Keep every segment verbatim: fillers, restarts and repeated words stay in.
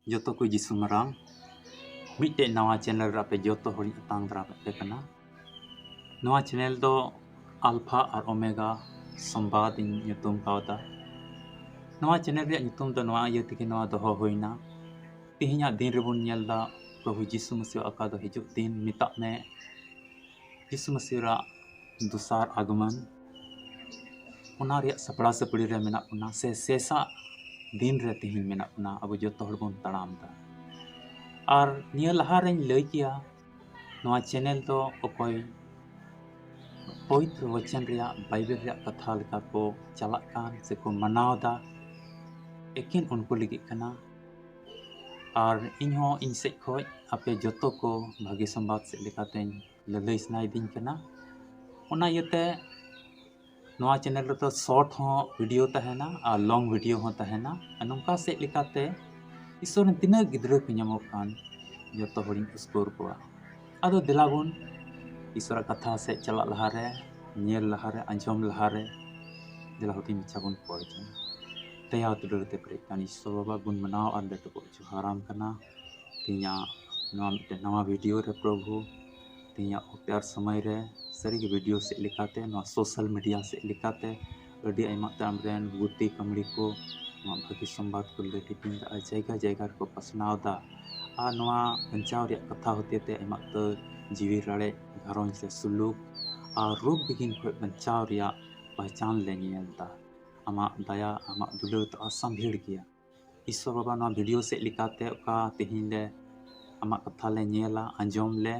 ᱡᱚᱛᱚ ᱠᱚ ᱡᱤᱥᱩ ᱢᱟᱨᱟᱝ ᱢᱤᱫᱴᱮᱡ ᱱᱟᱣᱟ ᱪᱮᱱᱮᱞ ᱨᱮ ᱟᱯᱮ ᱡᱚᱛᱚ ᱦᱚᱲᱤᱧ ᱟᱛᱟᱝ ᱫᱟᱨᱟᱢᱮᱫ ᱯᱮ ᱠᱟᱱᱟ᱾ ᱱᱚᱣᱟ ᱪᱮᱱᱮᱞ ᱫᱚ ᱟᱞᱯᱷᱟ ᱟᱨ ᱳᱢᱮᱜᱟ ᱥᱚᱢᱵᱟᱫ ᱤᱧ ᱧᱩᱛᱩᱢ ᱠᱟᱣᱫᱟ᱾ ᱱᱚᱣᱟ ᱪᱮᱱᱮᱞ ᱨᱮᱭᱟᱜ ᱧᱩᱛᱩᱢ ᱫᱚ ᱱᱚᱣᱟ ᱤᱭᱟᱹ ᱛᱮᱜᱮ ᱱᱚᱣᱟ ᱫᱚᱦᱚ ᱦᱩᱭᱱᱟ᱾ ᱛᱮᱦᱮᱧᱟᱜ ᱫᱤᱱ ᱨᱮᱵᱚᱱ ᱧᱮᱞ ᱮᱫᱟ ᱯᱨᱚᱵᱷᱩ ᱡᱤᱥᱩ ᱢᱟᱹᱥᱤᱦ ᱚᱠᱟ ᱫᱚ ᱦᱤᱡᱩᱜ ᱫᱤᱱ, ᱢᱮᱛᱟᱜ ᱢᱮ ᱡᱤᱥᱩ ᱢᱟᱹᱥᱤᱦ ᱨᱟᱜ ᱫᱚᱥᱟᱨ ᱟᱜᱚᱢᱚᱱ, ᱚᱱᱟ ᱨᱮᱭᱟᱜ ᱥᱟᱯᱲᱟᱣ ᱥᱟᱯᱲᱤ ᱨᱮ ᱢᱮᱱᱟᱜ ᱵᱚᱱᱟ, ᱥᱮ ᱥᱮᱥᱟᱜ ᱫᱤᱱ ᱨᱮ ᱛᱮᱦᱮᱧ ᱢᱮᱱᱟᱜ ᱵᱚᱱᱟ, ᱟᱵᱚ ᱡᱚᱛᱚ ᱦᱚᱲ ᱵᱚᱱ ᱛᱟᱲᱟᱢ ᱮᱫᱟ᱾ ᱟᱨ ᱱᱤᱭᱟᱹ ᱞᱟᱦᱟ ᱨᱮᱧ ᱞᱟᱹᱭ ᱠᱮᱭᱟ, ᱱᱚᱣᱟ ᱪᱮᱱᱮᱞ ᱫᱚ ᱚᱠᱚᱭ ᱯᱚᱵᱤᱛᱨᱚ ᱵᱚᱪᱚᱱ ᱨᱮᱭᱟᱜ, ᱵᱟᱭᱵᱮᱞ ᱨᱮᱭᱟᱜ ᱠᱟᱛᱷᱟ ᱞᱮᱠᱟ ᱠᱚ ᱪᱟᱞᱟᱜ ᱠᱟᱱ ᱥᱮᱠᱚ ᱢᱟᱱᱟᱣ ᱮᱫᱟ, ᱮᱠᱮᱱ ᱩᱱᱠᱩ ᱞᱟᱹᱜᱤᱫ ᱠᱟᱱᱟ᱾ ᱟᱨ ᱤᱧᱦᱚᱸ ᱤᱧ ᱥᱮᱫ ᱠᱷᱚᱱ ᱟᱯᱮ ᱡᱚᱛᱚ ᱠᱚ ᱵᱷᱟᱹᱜᱤ ᱥᱚᱢᱵᱟᱫ ᱥᱮᱫ ᱞᱮᱠᱟᱛᱮᱧ ᱞᱟᱹᱞᱟᱹᱭ ᱥᱟᱱᱟᱭᱤᱫᱤᱧ ᱠᱟᱱᱟ᱾ ᱚᱱᱟ ᱤᱭᱟᱹᱛᱮ ᱱᱚᱣᱟ ᱪᱮᱱᱮᱞ ᱨᱮᱫᱚ ᱥᱚᱨᱴ ᱦᱚᱸ ᱵᱷᱤᱰᱤᱭᱳ ᱛᱟᱦᱮᱱᱟ ᱟᱨ ᱞᱚᱝ ᱵᱷᱤᱰᱤᱭᱳ ᱦᱚᱸ ᱛᱟᱦᱮᱱᱟ᱾ ᱟᱨ ᱱᱚᱝᱠᱟ ᱥᱮᱫ ᱞᱮᱠᱟᱛᱮ ᱤᱥᱚᱨ ᱨᱮᱱ ᱛᱤᱱᱟᱹᱜ ᱜᱤᱫᱽᱨᱟᱹ ᱠᱚ ᱧᱟᱢᱚᱜ ᱠᱟᱱ, ᱡᱚᱛᱚ ᱦᱚᱲᱤᱧ ᱩᱥᱠᱩᱨ ᱠᱚᱣᱟ᱾ ᱟᱫᱚ ᱫᱮᱞᱟ ᱵᱚᱱ ᱤᱥᱚᱨᱟᱜ ᱠᱟᱛᱷᱟ ᱥᱮᱫ ᱪᱟᱞᱟᱜ ᱞᱟᱦᱟᱨᱮ, ᱧᱮᱞ ᱞᱟᱦᱟᱨᱮ, ᱟᱸᱡᱚᱢ ᱞᱟᱦᱟᱨᱮ, ᱫᱮᱞᱟ ᱦᱩᱰᱤᱧ ᱢᱟᱪᱷᱟ ᱵᱚᱱ ᱠᱚᱭ ᱡᱚᱝᱟ᱾ ᱫᱟᱭᱟ ᱫᱩᱞᱟᱹᱲ ᱛᱮ ᱯᱮᱨᱮᱡ ᱠᱟᱱ ᱤᱥᱚᱨ ᱵᱟᱵᱟ, ᱵᱚᱱ ᱢᱟᱱᱟᱣ ᱟᱨ ᱞᱟᱹᱴᱩ ᱠᱚ ᱡᱚᱦᱟᱨᱟᱢ ᱠᱟᱱᱟ᱾ ᱛᱮᱦᱮᱧᱟᱜ ᱱᱚᱣᱟ ᱢᱤᱫᱴᱮᱱ ᱱᱟᱣᱟ ᱵᱷᱤᱰᱤᱭᱳ ᱨᱮ ᱯᱨᱚᱵᱷᱩ, ᱛᱮᱦᱮᱧᱟᱜ ᱚᱠᱛᱮ ᱟᱨ ᱥᱚᱢᱚᱭ ᱨᱮ ᱥᱟᱹᱨᱤᱜᱮ ᱵᱷᱤᱰᱤᱭᱳ ᱥᱮᱫ ᱞᱮᱠᱟᱛᱮ, ᱱᱚᱣᱟ ᱥᱳᱥᱟᱞ ᱢᱤᱰᱤᱭᱟ ᱥᱮᱫ ᱞᱮᱠᱟᱛᱮ ᱟᱹᱰᱤ ᱟᱭᱢᱟ ᱛᱮ ᱟᱢᱨᱮᱱ ᱜᱩᱛᱤ ᱠᱟᱹᱢᱲᱤ ᱠᱚ ᱱᱚᱣᱟ ᱵᱷᱟᱹᱜᱤ ᱥᱚᱢᱵᱟᱫ ᱠᱚ ᱞᱟᱹᱭ ᱴᱷᱤᱠᱤᱧ ᱠᱟᱜᱼᱟ, ᱡᱟᱭᱜᱟ ᱡᱟᱭᱜᱟ ᱨᱮᱠᱚ ᱯᱟᱥᱱᱟᱣ ᱮᱫᱟ᱾ ᱟᱨ ᱱᱚᱣᱟ ᱵᱟᱧᱪᱟᱣ ᱨᱮᱭᱟᱜ ᱠᱟᱛᱷᱟ ᱦᱚᱛᱮ ᱛᱮ ᱟᱭᱢᱟ ᱩᱛᱟᱹᱨ ᱡᱤᱣᱤ ᱨᱟᱲᱮᱡ, ᱜᱷᱟᱨᱚᱸᱡᱽ ᱨᱮ ᱥᱩᱞᱩᱠ ᱟᱨ ᱨᱳᱜᱽ ᱵᱤᱜᱷᱤᱱ ᱠᱷᱚᱱ ᱵᱟᱧᱪᱟᱣ ᱨᱮᱭᱟᱜ ᱯᱟᱦᱪᱟᱱ ᱞᱮ ᱧᱮᱞ ᱮᱫᱟ᱾ ᱟᱢᱟᱜ ᱫᱟᱭᱟ, ᱟᱢᱟᱜ ᱫᱩᱞᱟᱹᱲ ᱫᱚ ᱟᱥᱟᱢᱵᱷᱮᱲ ᱜᱮᱭᱟ᱾ ᱤᱥᱚᱨ ᱵᱟᱵᱟ, ᱱᱚᱣᱟ ᱵᱷᱤᱰᱤᱭᱳ ᱥᱮᱫ ᱞᱮᱠᱟᱛᱮ ᱚᱠᱟ ᱛᱮᱦᱮᱧ ᱞᱮ ᱟᱢᱟᱜ ᱠᱟᱛᱷᱟ ᱞᱮ ᱧᱮᱞᱟ, ᱟᱸᱡᱚᱢ ᱞᱮ,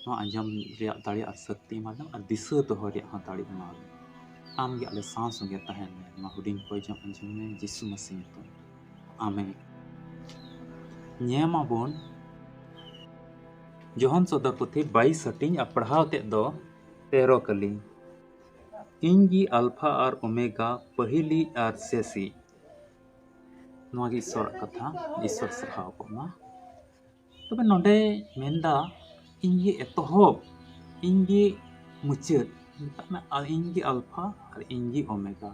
ᱱᱚᱣᱟ ᱟᱸᱡᱚᱢ ᱨᱮᱭᱟᱜ ᱫᱟᱲᱮ ᱟᱨ ᱥᱚᱠᱛᱤ ᱮᱢᱟ ᱞᱮᱢ ᱟᱨ ᱫᱤᱥᱟᱹ ᱫᱚᱦᱚ ᱨᱮᱭᱟᱜ ᱦᱚᱸ ᱫᱟᱲᱮ ᱮᱢᱟ ᱞᱮᱢ᱾ ᱟᱢ ᱜᱮ ᱟᱞᱮ ᱥᱟᱶ ᱥᱚᱸᱜᱮ ᱛᱟᱦᱮᱱ ᱢᱮ᱾ ᱱᱚᱣᱟ ᱦᱩᱰᱤᱧ ᱠᱚᱭ ᱡᱚᱝ ᱟᱸᱡᱚᱢ ᱢᱮ, ᱡᱤᱥᱩ ᱢᱟᱹᱥᱤ ᱧᱩᱛᱩᱢ᱾ ᱟᱢᱮᱱ᱾ ᱧᱮᱢ ᱟᱵᱚᱱ ᱡᱚᱦᱚᱱ ᱥᱚᱫᱚᱨ ᱯᱩᱛᱷᱤ ᱵᱟᱭᱤᱥ ᱦᱟᱹᱴᱤᱧ ᱟᱨ ᱯᱟᱲᱦᱟᱣ ᱛᱮᱫ ᱫᱚ ᱛᱮᱨᱚ ᱠᱟᱹᱞᱤ᱾ ᱤᱧ ᱜᱮ ᱟᱞᱯᱷᱟ ᱟᱨ ᱳᱢᱮᱜᱟ, ᱯᱟᱹᱦᱤᱞᱤᱡ ᱟᱨ ᱥᱮᱥᱤᱡ᱾ ᱱᱚᱣᱟ ᱜᱮ ᱤᱥᱚᱨᱟᱜ ᱠᱟᱛᱷᱟ᱾ ᱤᱥᱚᱨ ᱥᱟᱨᱦᱟᱣ ᱠᱚᱜ ᱢᱟ᱾ ᱛᱚᱵᱮ ᱱᱚᱰᱮ ᱢᱮᱱᱫᱟ, ᱤᱧ ᱜᱮ ᱮᱛᱚᱦᱚᱵ, ᱤᱧ ᱜᱮ ᱢᱩᱪᱟᱹᱫ, ᱢᱮᱛᱟᱜ ᱢᱮ, ᱟᱨ ᱤᱧ ᱜᱮ ᱟᱞᱯᱷᱟ ᱟᱨ ᱤᱧ ᱜᱮ ᱳᱢᱮᱜᱟ᱾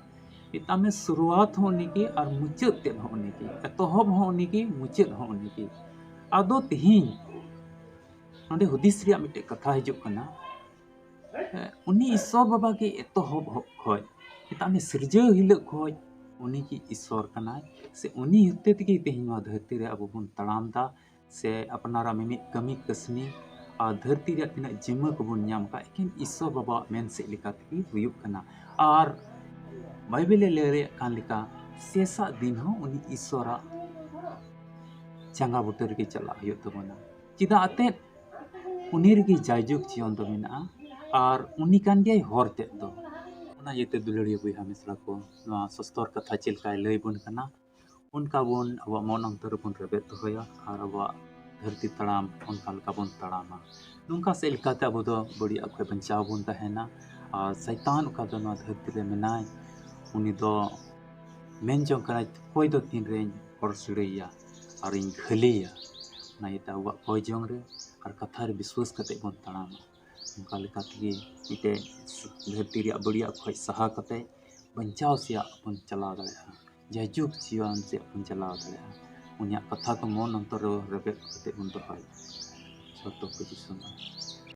ᱢᱮᱛᱟᱜ ᱢᱮ ᱥᱩᱨᱩᱣᱟᱛ ᱦᱚᱸ ᱩᱱᱤᱜᱮ ᱟᱨ ᱢᱩᱪᱟᱹᱫ ᱛᱮᱫ ᱦᱚᱸ ᱩᱱᱤᱜᱮ, ᱮᱛᱚᱦᱚᱵ ᱦᱚᱸ ᱩᱱᱤᱜᱮ, ᱢᱩᱪᱟᱹᱫ ᱦᱚᱸ ᱩᱱᱤᱜᱮ᱾ ᱟᱫᱚ ᱛᱮᱦᱮᱧ ᱱᱚᱰᱮ ᱦᱩᱫᱤᱥ ᱨᱮᱭᱟᱜ ᱢᱤᱫᱴᱮᱡ ᱠᱟᱛᱷᱟ ᱦᱤᱡᱩᱜ ᱠᱟᱱᱟ, ᱩᱱᱤ ᱤᱥᱥᱚᱨ ᱵᱟᱵᱟ ᱜᱮ ᱮᱛᱚᱦᱚᱵ ᱠᱷᱚᱡ, ᱢᱮᱛᱟᱜ ᱢᱮ ᱥᱤᱨᱡᱟᱹᱣ ᱦᱤᱞᱳᱜ ᱠᱷᱚᱡ ᱩᱱᱤ ᱜᱮ ᱤᱥᱥᱚᱨ ᱠᱟᱱᱟᱭ, ᱥᱮ ᱩᱱᱤ ᱦᱚᱛᱮ ᱛᱮᱜᱮ ᱛᱮᱦᱮᱧ ᱱᱚᱣᱟ ᱫᱷᱟᱹᱨᱛᱤ ᱨᱮ ᱟᱵᱚ ᱵᱚᱱ ᱛᱟᱲᱟᱢ ᱫᱟ, ᱥᱮ ᱟᱯᱱᱟᱨᱟᱜ ᱢᱤᱢᱤᱫ ᱠᱟᱹᱢᱤ ᱠᱟᱹᱥᱱᱤ ᱟᱨ ᱫᱷᱟᱹᱨᱛᱤ ᱨᱮᱭᱟᱜ ᱛᱤᱱᱟᱹᱜ ᱡᱤᱢᱟᱹ ᱠᱚᱵᱚᱱ ᱧᱟᱢ ᱠᱟᱜ, ᱮᱠᱮᱱ ᱤᱥᱥᱚᱨ ᱵᱟᱵᱟᱣᱟᱜ ᱢᱮᱱ ᱥᱮᱫ ᱞᱮᱠᱟ ᱛᱮᱜᱮ ᱦᱩᱭᱩᱜ ᱠᱟᱱᱟ᱾ ᱟᱨ ᱵᱟᱭᱵᱮᱞᱮ ᱞᱟᱹᱭ ᱠᱟᱱ ᱞᱮᱠᱟ, ᱥᱮᱥᱟᱜ ᱫᱤᱱ ᱦᱚᱸ ᱩᱱᱤ ᱤᱥᱥᱚᱨᱟᱜ ᱡᱟᱸᱜᱟ ᱵᱩᱴᱟᱹ ᱨᱮᱜᱮ ᱪᱟᱞᱟᱜ ᱦᱩᱭᱩᱜ ᱛᱟᱵᱚᱱᱟ᱾ ᱪᱮᱫᱟᱜ ᱮᱱᱛᱮᱫ? ᱩᱱᱤ ᱨᱮᱜᱮ ᱡᱟᱭᱡᱩᱜᱽ ᱡᱤᱭᱚᱱ ᱫᱚ ᱢᱮᱱᱟᱜᱼᱟ, ᱟᱨ ᱩᱱᱤ ᱠᱟᱱ ᱜᱮᱭᱟᱭ ᱦᱚᱨ ᱛᱮᱫ ᱫᱚ᱾ ᱚᱱᱟ ᱤᱭᱟᱹᱛᱮ ᱫᱩᱞᱟᱹᱲᱤᱭᱟᱹ ᱵᱚᱭᱦᱟ ᱢᱤᱥᱨᱟ ᱠᱚ, ᱱᱚᱣᱟ ᱥᱚᱥᱛᱚᱨ ᱠᱟᱛᱷᱟ ᱪᱮᱫ ᱞᱮᱠᱟᱭ ᱞᱟᱹᱭ ᱵᱚᱱ ᱠᱟᱱᱟ, ᱚᱱᱠᱟ ᱵᱚᱱ ᱟᱵᱚᱣᱟᱜ ᱢᱚᱱ ᱚᱱᱛᱚᱨ ᱨᱮᱵᱚᱱ ᱨᱮᱵᱮᱫ ᱫᱚᱦᱚᱭᱟ ᱟᱨ ᱟᱵᱚᱣᱟᱜ ᱫᱷᱟᱹᱨᱛᱤ ᱛᱟᱲᱟᱢ ᱚᱱᱠᱟ ᱞᱮᱠᱟ ᱵᱚᱱ ᱛᱟᱲᱟᱢᱟ᱾ ᱱᱚᱝᱠᱟ ᱥᱮᱫ ᱞᱮᱠᱟᱛᱮ ᱟᱵᱚ ᱫᱚ ᱵᱟᱹᱲᱤᱡᱟᱜ ᱠᱷᱚᱱ ᱵᱟᱧᱪᱟᱣ ᱵᱚᱱ ᱛᱟᱦᱮᱱᱟ᱾ ᱟᱨ ᱥᱟᱭᱛᱟᱱ ᱚᱠᱟ ᱫᱚ ᱱᱚᱣᱟ ᱫᱷᱟᱹᱨᱛᱤ ᱨᱮ ᱢᱮᱱᱟᱭ, ᱩᱱᱤ ᱫᱚ ᱢᱮᱱ ᱡᱚᱝ ᱠᱟᱱᱟᱭ, ᱚᱠᱚᱭ ᱫᱚ ᱛᱤᱱ ᱨᱮᱧ ᱦᱚᱲ ᱥᱤᱲᱟᱹᱭᱮᱭᱟ ᱟᱨᱤᱧ ᱜᱷᱟᱹᱞᱮᱭᱟ᱾ ᱚᱱᱟ ᱤᱭᱟᱹᱛᱮ ᱟᱵᱚᱣᱟᱜ ᱠᱚᱭ ᱡᱚᱝ ᱨᱮ ᱟᱨ ᱠᱟᱛᱷᱟ ᱨᱮ ᱵᱤᱥᱣᱟᱹᱥ ᱠᱟᱛᱮ ᱵᱚᱱ ᱛᱟᱲᱟᱢᱟ᱾ ᱚᱱᱠᱟ ᱞᱮᱠᱟ ᱛᱮᱜᱮ ᱢᱤᱫᱴᱮᱡ ᱫᱷᱟᱹᱨᱛᱤ ᱨᱮᱭᱟᱜ ᱵᱟᱹᱲᱤᱡᱟᱜ ᱠᱷᱚᱱ ᱥᱟᱦᱟ ᱠᱟᱛᱮ ᱵᱟᱧᱪᱟᱣ ᱥᱮᱭᱟᱜ ᱵᱚᱱ ᱪᱟᱞᱟᱣ ᱫᱟᱲᱮᱭᱟᱜᱼᱟ, ᱡᱟᱭᱡᱩᱜᱽ ᱡᱤᱭᱚᱱ ᱥᱮᱫ ᱵᱚᱱ ᱪᱟᱞᱟᱣ ᱫᱟᱲᱮᱭᱟᱜᱼᱟ᱾ ᱩᱱᱤᱭᱟᱜ ᱠᱟᱛᱷᱟ ᱠᱚ ᱢᱚᱱ ᱚᱱᱛᱚᱨ ᱨᱮ ᱨᱮᱵᱮᱫ ᱠᱟᱛᱮ ᱵᱚᱱ ᱫᱚᱦᱚᱭᱟ᱾ ᱡᱚᱛᱚ ᱠᱚ ᱡᱤᱥᱩ ᱱᱟᱢ᱾